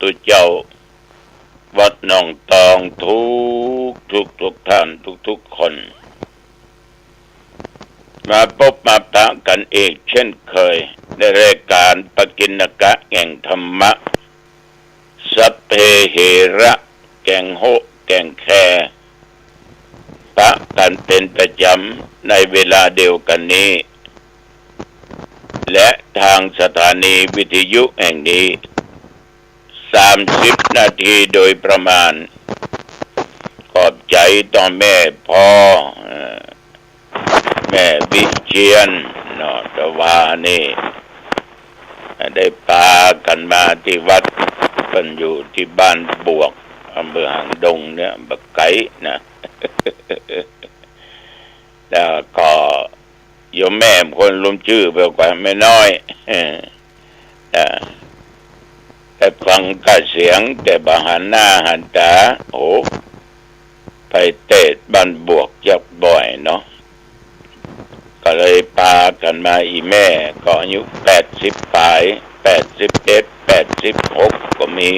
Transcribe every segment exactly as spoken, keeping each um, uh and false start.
ตุ๊เจ้าวัดหนองตอง ทุกทุกทุกท่าน ทุกๆ คน มาปบมาปะกั๋นอีกเช่นเคย ในรายก๋านปกิณกะแห่งธรรมะ สัพเพเหระ แก่งโฮะแก่งแค ปะกั๋นเป๋นประจ๋ำในเวลาเดียวกั๋นนี้ และตางสถานีวิทยุแห่งนี้ สามสิบนาทีโดยประมาณ ขอบใจ๋ต่อแม่ผ่อ เอ่อ แม่วิเชียรเนาะ ตะวานี่ ได้ปากั๋นมาตี้วัด เปิ้นอยู่ตี้บ้านบวก อำเภอหางดงเนี่ย บ่ไก๋นะ แล้วก็โยมแม่คนลืมจื้อไปก่อน แม่น้อย เออ อ่า ได้ฟังกะเสียง แต่บ่หันหน้าหันต๋า โอ้ ไปเตศบ้านบวกจักบ่อยเนาะ ก็เลยปากั๋นมา อี่แม่ก็อายุแปดสิบป๋าย แปดสิบเอ็ด แปดสิบหกก็มี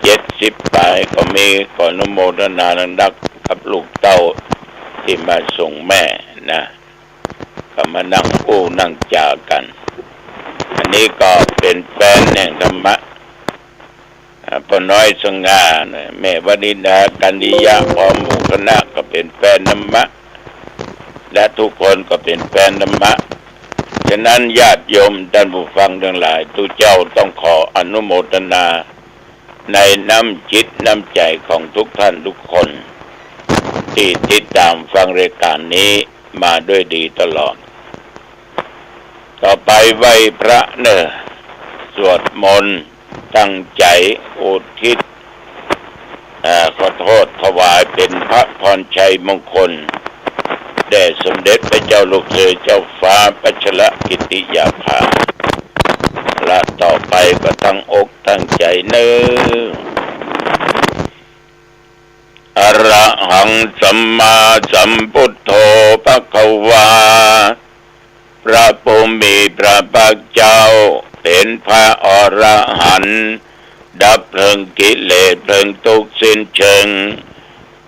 เจ็ดสิบป๋ายก็มี ก็อนุโมทนานักๆ กับลูกเต้าตี้มาส่งแม่นะ ก็มานั่งอู้นั่งจ๋ากั๋น อันนี้ก็เป๋นแฟนแห่งธรรมะ อ่า ป้อน้อยสง่านะ แม่วนิดา กัญญิยะ พร้อมหมู่คณะก็เป๋นแฟนธรรมะ และทุกคนก็เป๋นแฟนธรรมะ ฉะนั้นญาติโยมต้านผู้ฟังตังหลาย ตุ๊เจ้าต้องขออนุโมทนาในน้ำจิตน้ำใจ๋ของทุกท่านทุกคน ตี้ติดต๋ามฟังรายก๋านนี้มาด้วยดีตลอด ต่อไปไหว้พระเน่อ สวดมนต์ ตั้งใจ๋อุทิศ อ่า ขอโทษ ถวายเป๋นพระพรชัยมงคล แด่สมเด็จพระเจ้าลูกเธอเจ้าฟ้าพัชรกิติยาภา และต่อไปก็ตั้งอกตั้งใจ๋เน่อ อะระหัง สัมมาสัมพุทโธ ภะคะวา พระผู้มีพระภาคเจ้าเป๋นพระอรหันต์ ดับเพลิงกิเลสเพลิงทุกข์สิ้นเชิง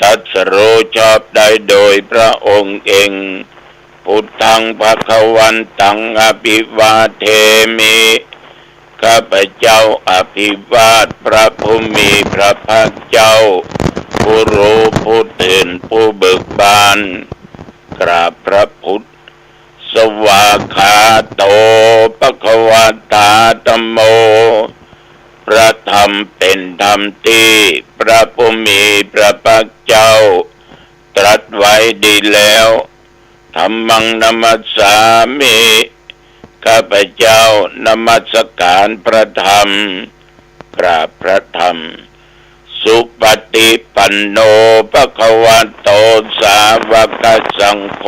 ตรัสรู้ชอบได้โดยพระองค์เอง พุทธัง ภะคะวันตัง อะภิวาเทมิ ข้าพเจ้าอภิวาทพระผู้มีพระภาคเจ้า ผู้รู้ผู้ตื่นผู้เบิกบาน กราบพระพุทธ สวากขาโต ภะคะวะตา ธัมโม พระธรรมเป๋นธรรมตี้พระผู้มีพระภาคเจ้าตรัสไว้ดีแล้ว ธัมมัง นะมัสสามิ ข้าพเจ้านมัสการพระธรรม กราบพระธรรม สุปฏิปันโน ภะคะวะโต สาวกสังโฆ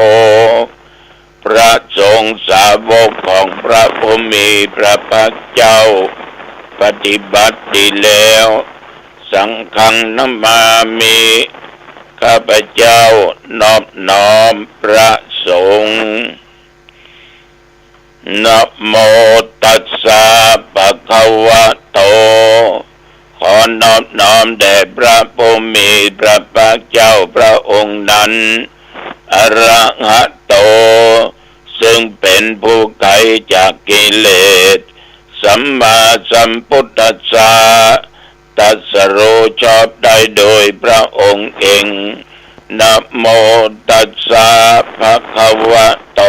พระสงฆ์สาวกของพระผู้มีพระภาคเจ้า ปฏิบัติดีแล้ว สังฆัง นะมามิ ข้าพเจ้านอบน้อมพระสงฆ์ นะโมตัสสะ ภะคะวะโต ขอนอบน้อมแด่พระผู้มีพระภาคเจ้าพระองค์นั้น อะระหะโต ซึ่งเป๋นผู้ไขจากกิเลส สัมมาสัมพุทธัสสะ ตรัสรู้ชอบได้โดยพระองค์เอง นะโมตัสสะ ภะคะวะโต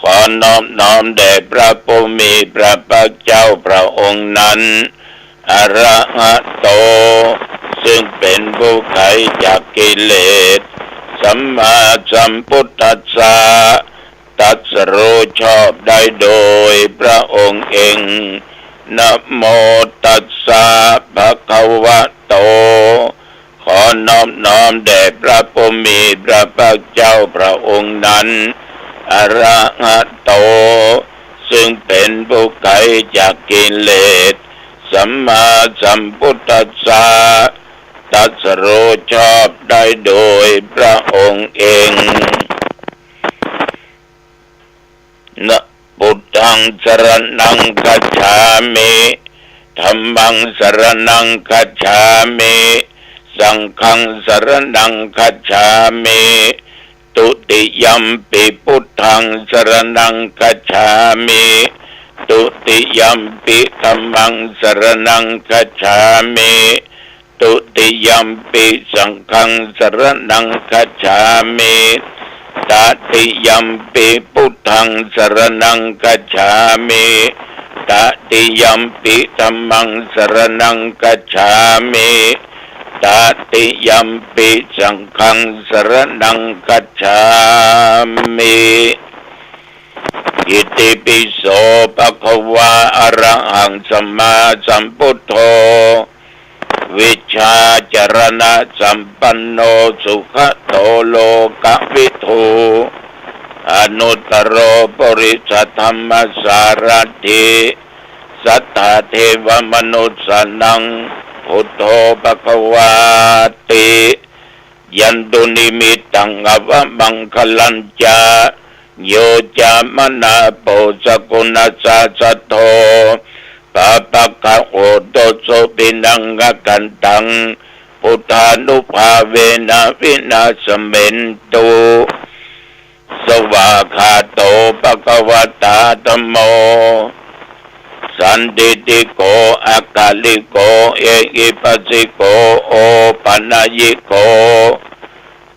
ขอนอบน้อมแด่พระผู้มีพระภาคเจ้าพระองค์นั้น อะระหะโต ซึ่งเป๋นผู้ไขจากกิเลส สัมมาสัมพุทธัสสะ ตรัสรู้ชอบได้โดยพระองค์เอง นะโมตัสสะ ภะคะวะโต ขอนอบน้อมแด่พระผู้มีพระภาคเจ้าพระองค์นั้น อะระหะโต ซึ่งเป๋นผู้ไขจากกิเลส สัมมาสัมพุทธัสสะ ตรัสรู้ชอบได้โดยพระองค์เอง นะ พุทธัง สรณัง คัจฉามิ ธ ธัมมังสรณังคัจฉามิ สังฆังสรณังคัจฉามิ ตุติยัมปิ พุทธังสรณังคัจฉามิ ตุติยัมปิ ธัมมังสรณังคัจฉามิ ตุติยัมปิ สังฆังสรณังคัจฉามิ ตติยัมปิ พุทธังสรณังคัจฉามิ ตติยัมปิ ธัมมังสรณังคัจฉามิ ตติยัมปิ สังฆังสรณังคัจฉามิ อิติปิโส ภะคะวา อะระหังสัมมาสัมพุทโธ วิชชาจรณะสัมปันโน สุขะโต โลกะวิทู อนุตตโร ปุริสะธัมมะสารัตถิ สัตถาเทวะมนุสสานัง พุทโธ ภะคะวาติ ยันตุนิมิตตัง อวะมังคะลัญจะ โยจะมะนาโป สะกุณัสสะ สัทโธ ปาปะกะโห ตุสุ ปิณัง อะกันตัง พุทธานุภาเวนะ วินาสเมนตุ สวากขาโต ภะคะวะตา ธัมโม สันทิฏฐิโก อะกะลิโก เอหิปัสสิโก โอปะนะยิโก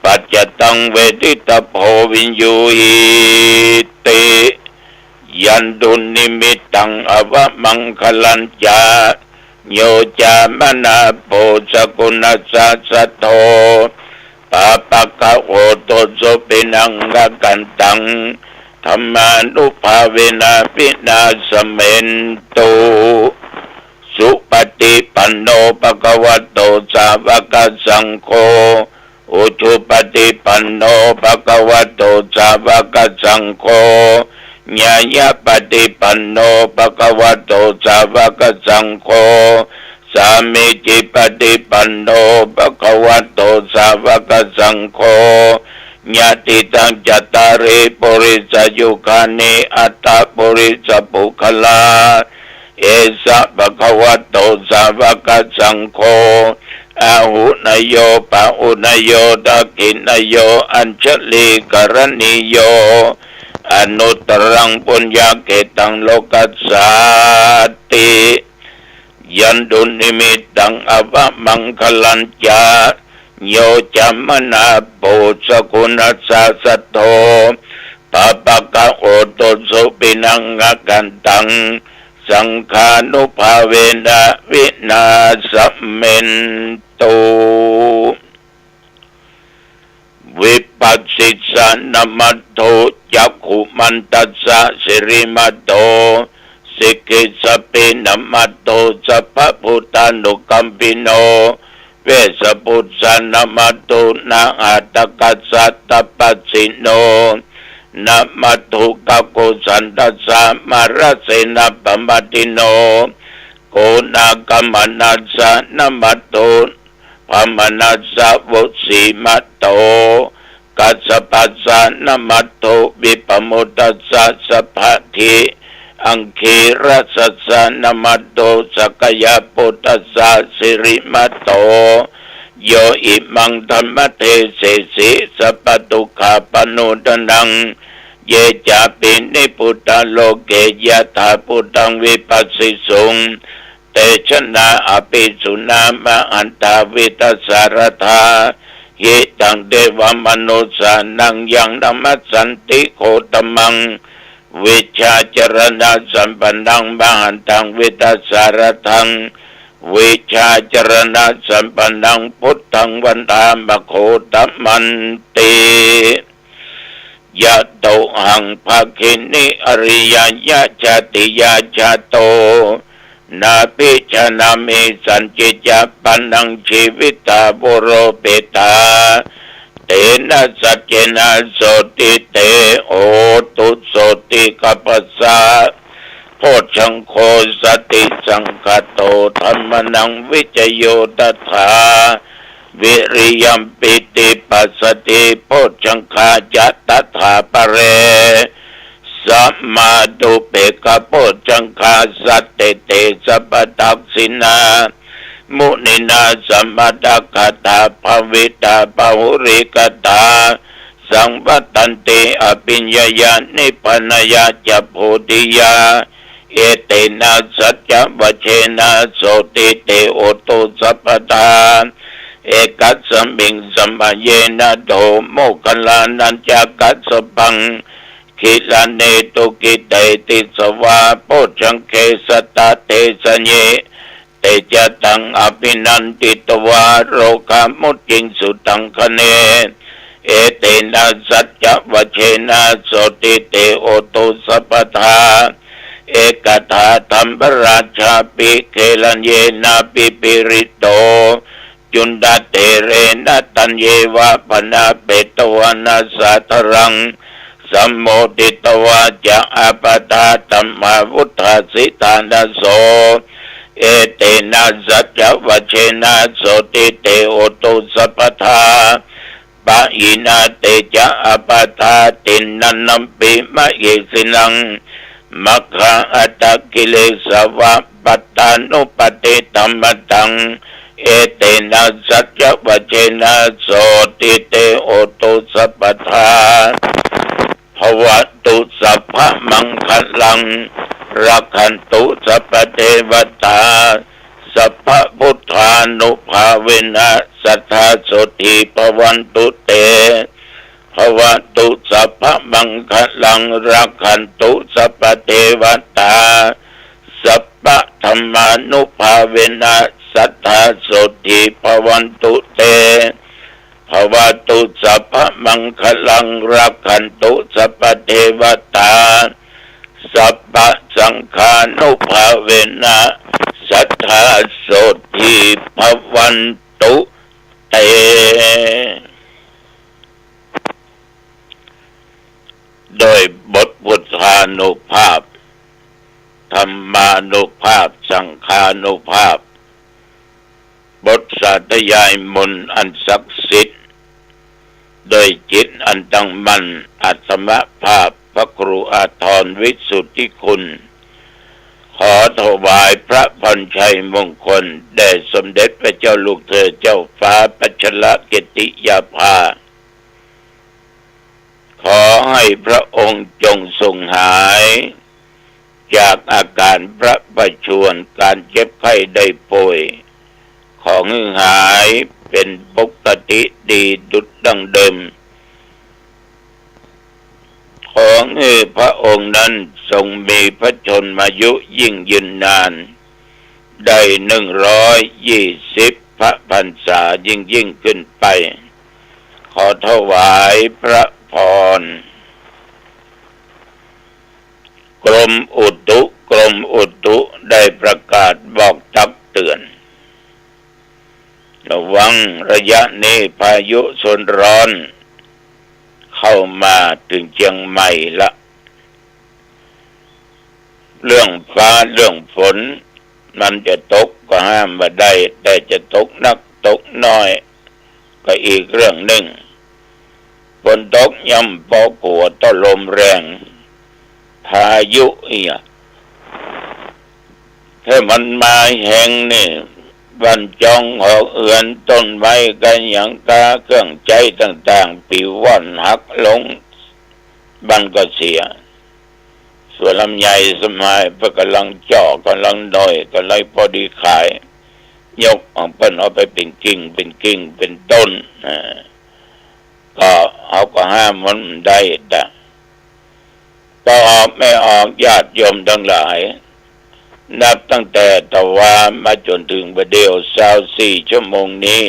ปัจจตัง เวทิตะโพ วิญญูหิติ ยันตุนิมิตตัง อวะมังคะลัญจะ โยจะมะนาโป สะกุณัสสะ สัทโธ ปาปะกะโห ตุสุ ปิณัง อะกันตัง ธัมมานุภาเวนะ วินาสเมนตุ สุปะฏิปันโน ภะคะวะโต สาวะกะสังโฆ อุจุปะฏิปันโน ภะคะวะโต สาวะกะสังโฆ ญาณะปะฏิปันโน ภะคะวะโต สาวะกะสังโฆ สามีจิปะฏิปันโน ภะคะวะโต สาวะกะสังโฆ ยะติตัง จัตตาริ ปุริสะยุคานิ อัตถะ ปุริสะปุคคละ เอสะ ภะคะวะโต สาวะกะสังโฆ อาหุเนโย ปะหุเนโย ทักขิเนโย อัญชะลีกะรณีโย อนุตตรัง ปุญญะเขตัง โลกัสสาติ ยันตุนิมิตตัง อวะมังคะลัญจะ โยจะมะนาโป สะกุณัสสะ สัทโธ ปาปะกะโห ตุสุ ปิณัง อะกันตัง สังฆานุภาเวนะ วินาสเมนตุ วิปัสสิสะ นะมัตถุ จักขุมันตัสสะ สิริมัตโต สิกขิสะปิ นะมัตถุ สัพพะพุทธานุกัมปิโน เวสสะปุสสะ นะมัตถุ นะหัตถะกัสสะ ตัปปะสิโน นะมัตถุ กะกุสันทัสสะ มาระเสนะปะมัตถิโน โกณาคมนัสสะ นะมัตถุ พะมนัสสะ วุสสีมัตโต กัสสะปัสสะ นะมัตถุ วิปะมุตตัสสะ สัพพะทิ อังคีรัสสะ นะมัตถุ สักกะยะปุตตัสสะ สิริมัตโต โยอิมัง ธัมมะเทเสสิ สัพพะทุกขาปะโนทะนัง เยจาปิ นิพพุตตา โลเก ยะถาภูตัง วิปัสสิสุง เตชะนา อะภิสุนา มะหันตา วีตะสารัตถา หิตัง เทวะมะนุสสานัง ยังนะมัสสันติ โคตมัง วิชชาจรณะสัมปันนัง มหันตัง วีตะสารัตถัง วิชชาจรณะสัมปันนัง พุทธัง วันทามะ โคตมันติ ยะโตหัง ภะคินิ อะริยะยะ จาติยา จาโต นาภิชานะเม สัญญิจจะ ปะนัง จีวิตา วุโรปิตา เตนะ สัจเจนะ โสติ เต โหตุ โสติกัปปะสะ โพชฌังโค สติสังคาโต ธัมมานัง วิจโย ตถา วิริยัมปิติ ปัสสะติ โพชฌังคาจะ ตถาปะเร สมาธุเปกขโพชฌังคา สัตเตเต สัพพทักขิณา มุนีนาสมนัตถคาถา ภาวิตา บาหุลีกถา สังวัตตันติ อภิญญายา นิพพานายา จะ โพธิยา เอเตนะ สัจจวัจเจนะ โสตติ โหตุ สัพพทา เอกัสมิง สมะเยนะ โท โมคคัลลานัญจะกัสสปัง กิราเนตุ กิเตติสวา โพชฌังเข สัตตะเทสะเย เตจะตัง อภินันทิตวา โรคามุจจิงสุทังคะเน เอเตนะ สัจจวัจเจนะ โสตติ โหตุ สัพพทา เอกถาธัมมราชาปิ เกลัญเยนะปิปริตโต จุณฑะเถเรนะ ตัญเยวาภณาเปตวานะ สาธารัง สัมโมทิตวาจะ อาปาทาธัมมา วุฏฐาสิตานะโส เอเตนะ สัจจวัจเจนะ โสตติ โหตุ สัพพทา ปะหินา เตจะ อาปาทา ติณณัมปิ มะเหสินัง มัคคาอัตตะกิเลสวะ ปัตตานุปัฏฐิธัมมะตัง เอเตนะ สัจจวัจเจนะ โสตติ โหตุ สัพพทา ภวตุ สัพพะมังคะลัง รักขันตุ สัพพะเทวตา สัพพะพุทธานุภาเวนะ สัตถา โสตถี ภวันตุ เต ภวตุ สัพพะมังคะลัง รักขันตุ สัพพะเทวตา สัพพะธัมมานุภาเวนะ สัตถา โสตถี ภวันตุ เต ภวตุ สัพพะมังคะลัง รักขันตุ สัพพะเทวตา สัพพะสังฆานุภาเวนะ สัตถา โสตถี ภวันตุ เต โดยบทพุทธานุภาพ ธัมมานุภาพ สังฆานุภาพ บทสาธยายมนต์อันศักดิ์สิทธิ์ โดยจิตอันตั้งมั่น อัตมภาพ พระครูอาทรวิสุทธิคุณ ขอถวายพระพรชัยมงคล แด่สมเด็จพระเจ้าลูกเธอเจ้าฟ้าพัชรกิติยาภา ขอให้พระองค์จงทรงหาย จากอาการพระประชวร การเจ็บไข้ได้ป่วย ขอให้หายเป็นปกติดีดุจดังเดิม ขอให้พระองค์นั้นทรงมีพระชนมายุยิ่งยืนนาน ได้หนึ่งร้อยยี่สิบพระพรรษายิ่งๆ ขึ้นไป ขอถวายพระพร กรมอุตุ กรมอุตุได้ประกาศบอกตักเตือน ระวังระยะนี้พายุโซนร้อน เข้ามาถึงเชียงใหม่ละ เรื่องฟ้าเรื่องฝน มันจะตกก็ห้ามบ่ได้ แต่จะตกนักตกน้อย ก็อีกเรื่องหนึ่ง ฝนตกย่ำปอกั๋วต่อลมแรง พายุเอี้ย ถ้ามันมาแฮงนี่ บ้านจองหอเฮือน ต้นไม้กะหยังกา เครื่องใจ๊ต่างๆ ปิวว่อนหักลง บ้านก็เสีย สวนลำไยสมัยเปิ้นก่ำลังเจาะ ก่ำลังหน่อย ก่ำลังปอดีขาย ยกของเปิ้นเอาไปเป๋นกิ่ง เป๋นกิ่ง เป๋นต้น อ่า ก็เฮาก็ห้ามมันบ่ได้ แต่ ก็ออกไม่ออก ญาติโยมตังหลาย นับตั้งแต่ตะวามาจ๋นเถิงบ่าเดี่ยว ซาวสี่ชั่วโมงนี้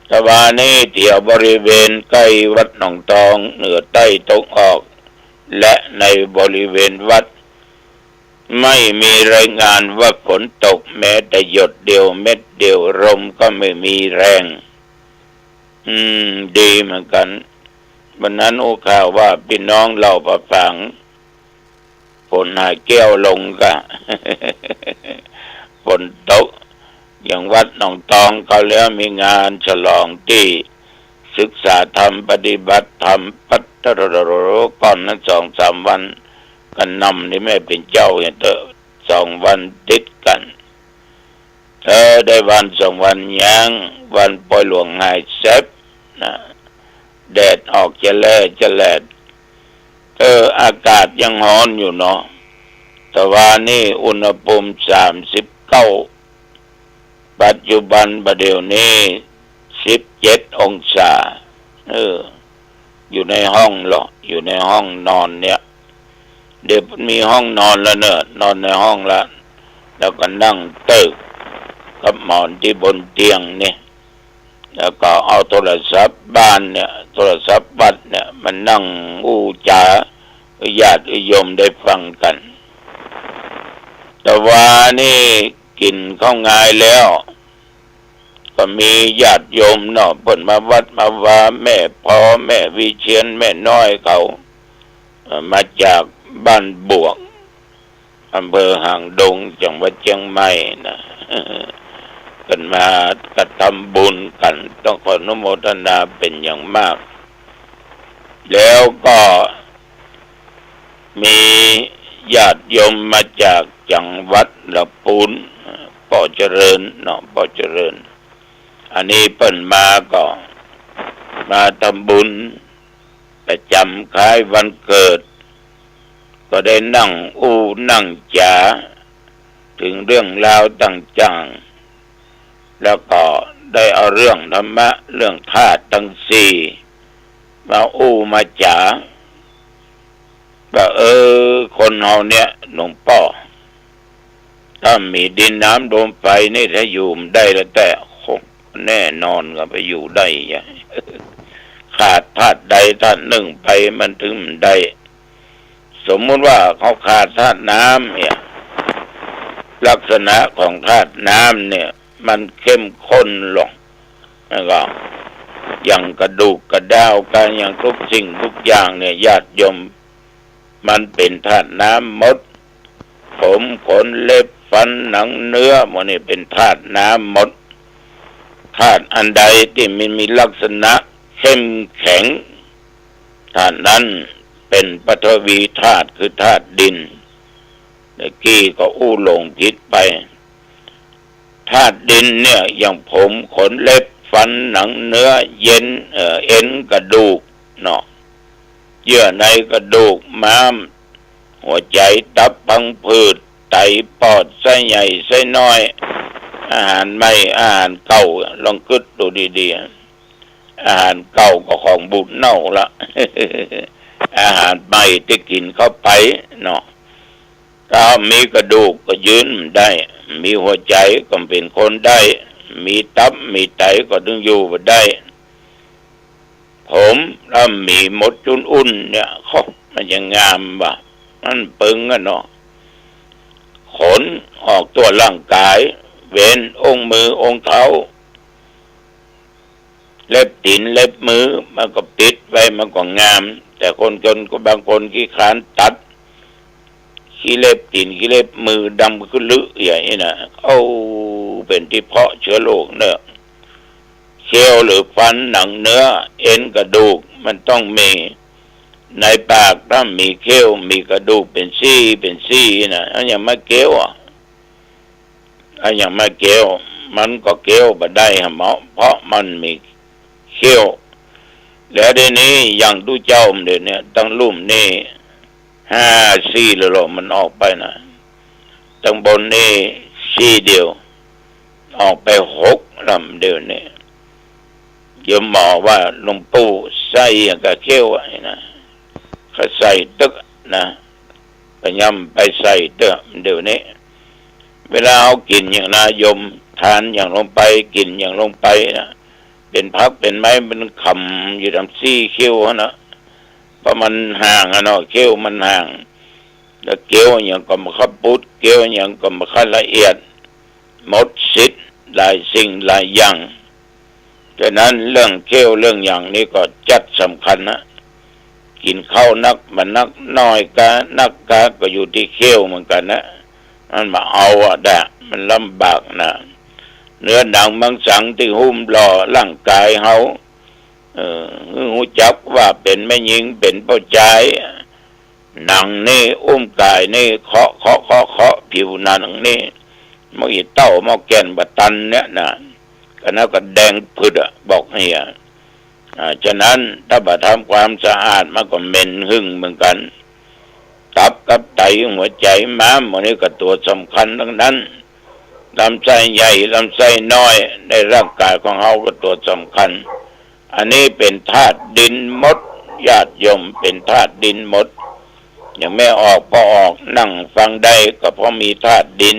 ตะวานี้แถวบริเวณใก้วัดหนองตอง เหนือใต้ตะวันออก และในบริเวณวัด ไม่มีรายงานว่าฝนตกแม้แต่หยดเดียว เม็ดเดียว ลมก็ไม่มีแรง อืม ดีเหมือนกั๋น วันนั้นอู้ข่าวว่าปี้น้องเหล่าป่าฝาง ฝนหาแก้วลงก่ะ ฝนตก อย่างวัดหนองตองเขาแล้วมีงานฉลองตี้ศึกษาธรรม ปฏิบัติธรรม พั ถ้าเราก่อนนั้นสองสามวัน กระหน่ำนี่แม่เป๋นเจ้าเหียเต๊อะ สองวันติดกั๋น เออ ได้วันสองวันยัง วันปอยหลวงหายแซบนะ แดดออกจะแล่จะแลด เออ อากาศยังฮ้อนอยู่เนาะ แต่ว่านี่อุณหภูมิสามสิบเก้า ปัจจุบันประเดี๋ยวนี้สิบเจ็ดองศา เออ อยู่ในห้องเหรอ อยู่ในห้องนอนเนี่ย เดี๋ยวมีห้องนอนแล้วเนอะ นอนในห้องละ แล้วก็นั่งเต๊อะกับหมอนตี้บนเตียงนี่ แล้วก็เอาโทรศัพท์บ้านเนี่ย โทรศัพท์วัดเนี่ย มานั่งอู้จ๋า ญาติโยมได้ฟังกั๋น แต่ว่านี่กิ๋นข้าวงายแล้ว ก็มีญาติโยมเนาะ เปิ้นมาวัดมาวา แม่พอ แม่วิเชียร แม่น้อยเขา เอ่อ มาจากบ้านบวก อำเภอหางดง จังหวัดเจียงใหม่นะ เปิ้นมากระทำบุญกั๋น ต้องขออนุโมทนาเป๋นอย่างมาก แล้วก็มีญาติโยมมาจากจังหวัดละปูน ป้อเจริญเนาะ ป้อเจริญ อันนี้เปิ้นมาก็มาทำบุญประจ๋ำคล้ายวันเกิด ก็ได้นั่งอู้นั่งจ๋า เถิงเรื่องราวต่างๆ แล้วก็ได้เอาเรื่องธรรมะ เรื่องธาตุตังสี่ มาอู้มาจ๋า ว่า เออ คนเฮาเนี่ย หลวงป้อ ถ้าบ่มีดินน้ำลมไฟนี่ ถ้าอยู่บ่ได้แล้วแต๊ คงแน่นอนก็ไปอยู่ได้ยัง ขาดธาตุใดธาตุนึ่งไปมันถึงบ่ได้ สมมุติว่าเขาขาดธาตุน้ำเนี่ย ลักษณะของธาตุน้ำเนี่ย มันเข้มข้นลง แล้วก็อย่างกระดูกกระด้าว ก๋านอย่างทุกสิ่งทุกอย่างเนี่ย ญาติโยม มันเป๋นธาตุน้ำหมด ผมขนเล็บฟันหนังเนื้อหมดนี่เป๋นธาตุน้ำหมด ธาตุอันใดตี้มันมีลักษณะเข้มแข็ง ธาตุนั้นเป๋นปฐวีธาตุ คือธาตุดิน เมื่อกี้ก็อู้หลงผิดไป ธาตุดินเนี่ย อย่างผมขนเล็บฟันหนังเนื้อเอ็น เอ่อ เอ็นกระดูกเนาะ เยื่อในกระดูกม้าม หัวใจ๋ ตับ พังผืด ไต ปอด ไส้ใหญ่ ไส้น้อย อาหารใหม่ อาหารเก่า ลองกึ๊ดดูดีๆ อาหารเก่าก็ของบูดเน่าละ อาหารใหม่ตี้กิ๋นเข้าไปเนาะ ถ้าบ่มีกระดูกก็ยืนบ่ได้ บ่มีหัวใจ๋ก็บ่เป๋นคนได้ บ่มีตับ บ่มีไตก็ถึงอยู่บ่ได้ ผมถ้าบ่มีหมดจุนอุ่นเนี่ย โอ้ มันจะงามบ่ มันเปิงอะเนาะ ขนออกทั่วร่างก๋าย เว้นองค์มือองค์เท้า เล็บตี๋นเล็บมือมันก็ปิดไว้ มันก็งาม แต่คนจนก็บางคนขี้คร้านตัด ขี้เล็บตี๋นขี้เล็บมือดำขึ้นลึอย่างนี้นะ โอ้ เป๋นตี้เพาะเจื้อโรคเนาะ เขี้ยวหรือฟันหนังเนื้อเอ็นกระดูกมันต้องมี ในปากถ้าบ่มีเขี้ยวบ่มีกระดูกเป๋นซี่เป๋นซี่นะ อันอย่างบ่าเกี้ยวอะ อันอย่างบ่าเกี้ยว มันก็เกี้ยวบ่ได้หะเมาะ เพราะมันบ่มีเขี้ยว แล้วเดี๋ยวนี้อย่างตุ๊เจ้าเดี๋ยวนี้ ตังลุ่มนี่ห้าซี่แล้วเหรอ มันออกไปนะ ตังบนนี่ซี่เดียว ออกไปหกแล้วเดี๋ยวนี้ โยมหมอว่าหลวงปู่ใส่อย่างกับเขี้ยวอะนะ เขาใส่ตึ๊กนะ ไปย่ำไปใส่ตึ๊กเดี๋ยวนี้ เวลาเฮากิ๋นอย่างนะโยม ทานอย่างลงไป กิ๋นอย่างลงไปนะ เป๋นผักเป๋นไม้มันขำอยู่ต๋ามซี่เขี้ยวหั้นนะ เพราะมันห่างอะเนาะ เขี้ยวมันห่าง แล้วเกี้ยวอย่างก็บ่ค่อยปุด เกี้ยวอย่างก็บ่ค่อยละเอียด หมดสิทธิ์หลายสิ่งหลายอย่าง ฉะนั้นเรื่องเขี้ยวเรื่องอย่างนี้ก็จัดสำคัญนะ กิ๋นข้าวนักบ่นัก น้อยกานักกา ก็อยู่ตี้เขี้ยวเหมือนกั๋นนะ มันบ่เอาอะดะ มันลำบากนะ เนื้อหนังมังสังตี้หุ้มหล่อร่างก๋ายเฮา เออ หื้อฮู้จักว่าเป๋นแม่ญิง เป๋นป้อจาย หนังนี่ อุ้มก๋ายนี่ เคาะ เคาะ เคาะ เคาะผิวหนังนี่ หม้ออี้เต้า หม้อแก่นบ่ตันเนี่ยนะ ก็นั้นก็แดงผึดอะ บอกหื้ออะ อ่า ฉะนั้นถ้าบ่ทำความสะอาดมันก็เหม็นหึ่งเหมือนกั๋น ตับกับไต หัวใจ๋ ม้าม หมดนี้ก็ตั๋วสำคัญตังนั้น ลำไส้ใหญ่ ลำไส้น้อย ในร่างก๋ายของเฮาก็ตั๋วสำคัญ อันนี้เป๋นธาตุดินหมด ญาติโยม เป๋นธาตุดินหมด อย่างแม่ออกป้อออก นั่งฟังได้ก็เพราะมีธาตุดิน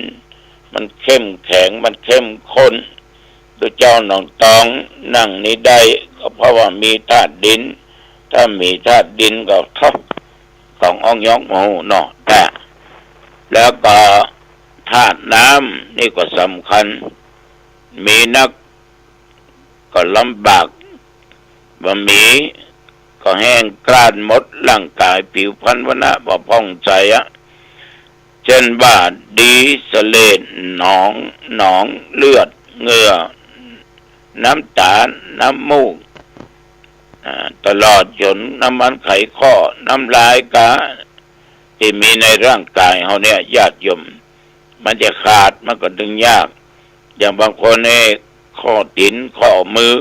มันเข้มแข็ง มันเข้มข้น ตุ๊เจ้าหนองตองนั่งนี้ได้ ก็เพราะว่ามีธาตุดิน ถ้ามีธาตุดินก็ ของอ้องยอกหมู่เนาะ แต่ แล้วก็ธาตุน้ำนี่ก็สำคัญ มีนักก็ลำบาก บ่มีก็แห้งกร้านหมด ร่างก๋ายผิวพรรณวรรณะบ่ผ่องใสอะ เจ้นว่าดีเสลด หนอง หนองเลือด เหงื่อ น้ำต๋า น้ำมูก อ่า ตลอดจ๋นน้ำมันไขข้อ น้ำลายกา ตี้มีในร่างก๋ายเฮาเนี่ย ญาติโยม มันจะขาดมันก็ตึงยาก อย่างบางคนนี่ข้อตี๋นข้อมือ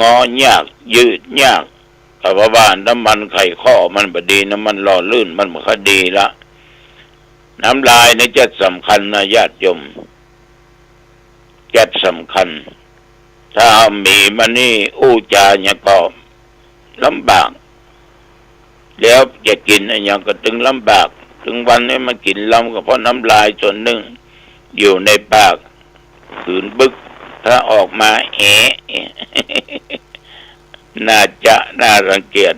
งอยาก ยืดยาก ก็เพราะว่าน้ำมันไขข้อมันบ่ดี น้ำมันหล่อลื่นมันบ่ค่อยดีละ น้ำลายนี่จะสำคัญนะญาติโยม จะสำคัญ ถ้ามีมันนี่อู้จ๋าหยังก็ลำบาก แล้วจะกิ๋นอะหยังก็ตึงลำบาก ตึงวันนี้มากิ๋นลำก็เพราะน้ำลายส่วนนึ่งอยู่ในปาก ขืนบึก ถ้าออกมาแอะ น่าจะน่ารังเกียจ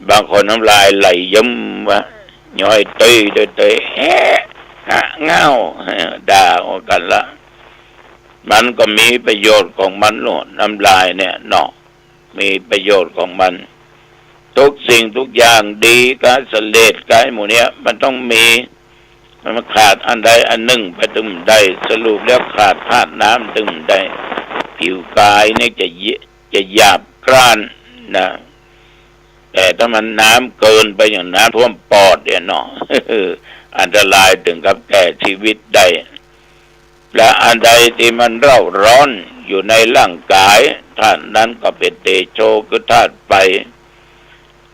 บางคนน้ำลายไหลเยิ้มวะ ย้อยตุ้ยโดยเตย แอะ หะเง่า ด่ากั๋นละ มันก็มีประโยชน์ของมันโน่น น้ำลายเนี่ยเนาะ มีประโยชน์ของมัน ทุกสิ่งทุกอย่างดีกาเสลดกาหมู่เนี้ย มันต้องมี มันขาดอันใดอันนึ่งไปตึงบ่ได้ สรุปแล้วขาดธาตุน้ำตึงบ่ได้ ผิวก๋ายนี่จะเย จะหยาบกร้านนะ แต่ถ้ามันน้ำเกินไปอย่างน้ำท่วมปอดเนี่ยเนาะ อันตรายถึงกับแก่ชีวิตได้ และอันใดตี้มันเร่าร้อนอยู่ในร่างก๋าย ธาตุนั้นก็เป๋นเตโช คือธาตุไฟ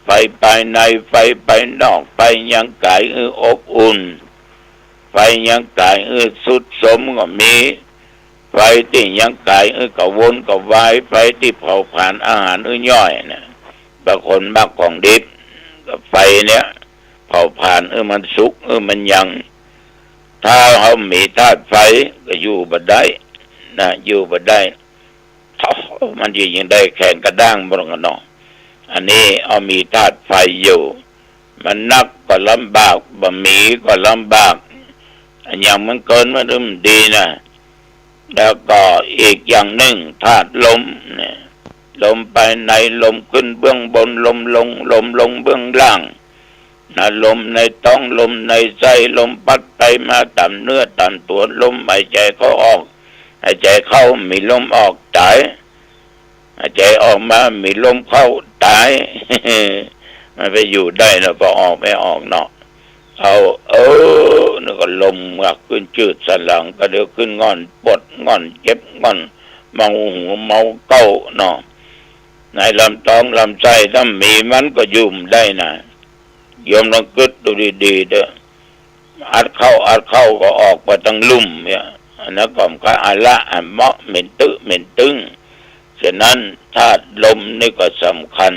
ไฟภายใน ไฟภายนอก ไฟยังก๋ายหื้ออบอุ่น ไฟยังก๋ายหื้อทรุดโทรมก็มี ไฟตี้ยังก๋ายหื้อกระวนกระวาย ไฟตี้เผาผลาญอาหารหื้อย่อยนะ บางคนมักของดิบ ก็ไฟเนี่ย เผาผลาญหื้อมันสุก หื้อมันยัง ถ้าเฮามีธาตุไฟก็อยู่บ่ได้นะ อยู่บ่ได้ มันจะยิ่งได้แข็งกระด้างบ่ลงกั๋นเนาะ อันนี้เฮามีธาตุไฟอยู่ มันนักก็ลำบาก บ่มีก็ลำบาก อะหยังมันเกินมาตึงบ่ดีนะ แล้วก็อีกอย่างนึ่ง ธาตุลมเนี่ย ลมภายใน ลมขึ้นเบื้องบน ลมลง ลมลงเบื้องล่าง นะ ลมในต๊อง ลมในไส้ ลมพัดไปมาต๋ามเนื้อต๋ามตั๋ว ลมหายใจ๋เข้าออก หายใจ๋เข้ามีลมออก ต๋าย หายใจ๋ออกมามีลมเข้า ต๋าย มันไปอยู่ได้เนาะ บ่ออกบ่ออกเนาะ เอา เออ นี่ก็ลมก็ขึ้นจืดสันหลัง ก็เดี๋ยวขึ้นง่อน ปวดง่อน เจ็บง่อน เมาหัวเมาเก๊าเนาะ ในลำต๊องลำไส้ถ้ามีมันก็อยู่บ่ได้นะ โยมลองกึ๊ดดูดีๆ เต๊อะ อัดเข้าอัดเข้าก็ออกไปตังลุ่มเนี่ย อันนั้นก็มันก็อะละอะเมาะ เหม็นตึ๊เหม็นตึง ฉะนั้นธาตุลมนี่ก็สำคัญ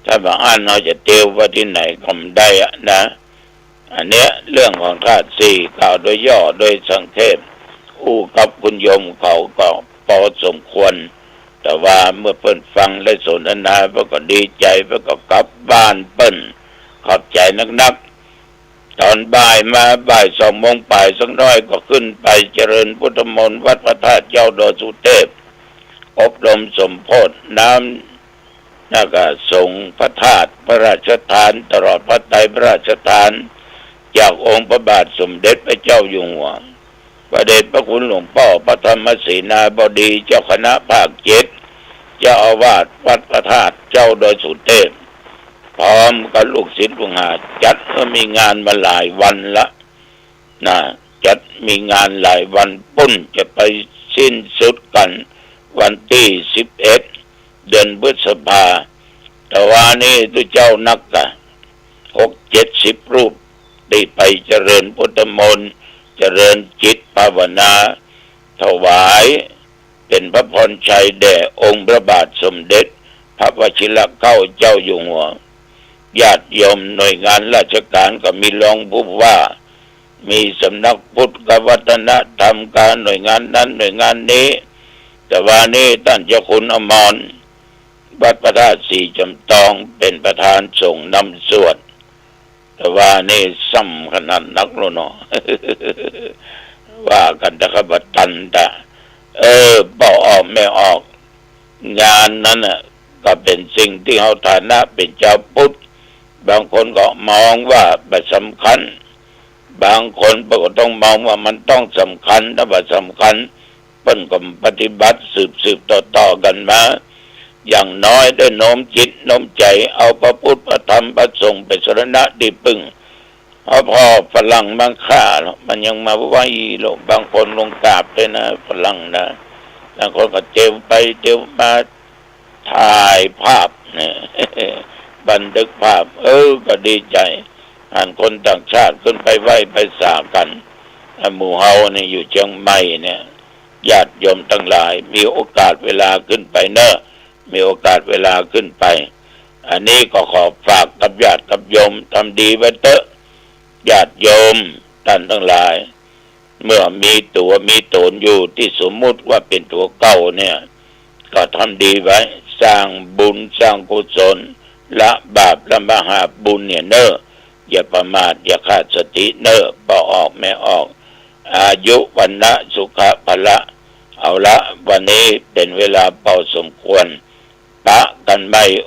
ถ้าบ่อั้นเฮาจะเตียวไปตี้ไหนก็บ่ได้อะนะ อันเนี้ยเรื่องของธาตุสี่กล่าวโดยย่อโดยสังเขป อู้กับคุณโยมเขาก็ปอสมควร แต่ว่าเมื่อเปิ้นฟังได้สนทนาเปิ้นก็ดีใจ๋ เปิ้นก็กลับบ้านเปิ้น ขอบใจ๋นักๆ ต๋อนบ่ายมาบ่ายสองโมงป๋ายสักหน้อยก็ขึ้นไปเจริญพุทธมนต์วัดพระธาตุเจ้าดอยสุเทพ อบรมสมโภชน้ำ แล้วก็สงฆ์พระธาตุพระราชทาน ตลอดพระไตรพระราชทาน จากองค์พระบาทสมเด็จพระเจ้าอยู่หัว พระเดชพระคุณหลวงป้อพระธรรมเสนาบดีเจ้าคณะภาคเจ็ด เจ้าอาวาสวัดพระธาตุ เจ้าดอยสุเทพ พร้อมกับลูกศิษย์ลูกหา จัดให้มีงานมาหลายวันละ นะ จัดมีงานหลายวันปุ้น จะไปสิ้นสุดกั๋นวันตี้สิบเอ็ด เดือนพฤษภา แต่วานี้ตุ๊เจ้านักกะ หกเจ็ดสิบรูป ตี้ไปเจริญพุทธมนต์ เจริญจิตภาวนา ถวายเป๋นพระพรชัยแด่องค์พระบาทสมเด็จพระวชิรเกล้าเจ้าอยู่หัว ญาติโยมหน่วยงานราชก๋านก็มีรองผู้ว่า มีสำนักพุทธวัฒนธรรมก๋านหน่วยงานนั้นหน่วยงานนี้ แต่วานี้ต้านเจ้าคุณอมร วัดพระธาตุศรีจอมตองเป๋นประธานสงฆ์นำสวด แต่วานี้สำคัญนักแล้วเนาะ ว่ากั๋นตะขะบัดตันตะ เออ ป้อออกแม่ออก งานนั้นน่ะ ก็เป๋นสิ่งตี้เฮาฐานะเป๋นจาวพุทธ บางคนก็มองว่าบ่สำคัญ บางคนก็ต้องมองว่ามันต้องสำคัญ ถ้าบ่สำคัญ เปิ้นก็ปฏิบัติสืบๆ ต่อๆ กั๋นมา อย่างน้อยได้โน้มจิตโน้มใจ๋ เอาพระพุทธพระธรรมพระสงฆ์เป๋นสรณะตี้ปึ้ง เอาผ่อฝรั่งบางค่า มันยังมาไหว้โลก บางคนลงกราบด้วยนะ ฝรั่งนะ บางคนก็เตียวไปเตียวมา ถ่ายภาพเนี่ย บันทึกภาพ เออ ก็ดีใจ๋ หันคนต่างชาติขึ้นไปไหว้ไปสากั๋น อ่ะ หมู่เฮานี่อยู่เจียงใหม่เนี่ย ญาติโยมตังหลาย มีโอกาสเวลาขึ้นไปเน่อ มีโอกาสเวลาขึ้นไป อันนี้ก็ขอฝากกับญาติกับโยม ทำดีไว้เต๊อะ ญาติโยมต้านตังหลาย เมื่อมีตั๋วมีต๋นอยู่ตี้สมมุติว่าเป๋นตั๋วเก่าเนี่ย ก็ทำดีไว้ สร้างบุญสร้างกุศล ละบาปละมหาบุญเนี่ยเน่อ อย่าประมาท อย่าขาดสติเน่อ ป้อออกแม่ออก อายุ วรรณะ สุขะ พละ เอาละ วันนี้เป๋นเวลาพอสมควร ปะกั๋นใหม่โอ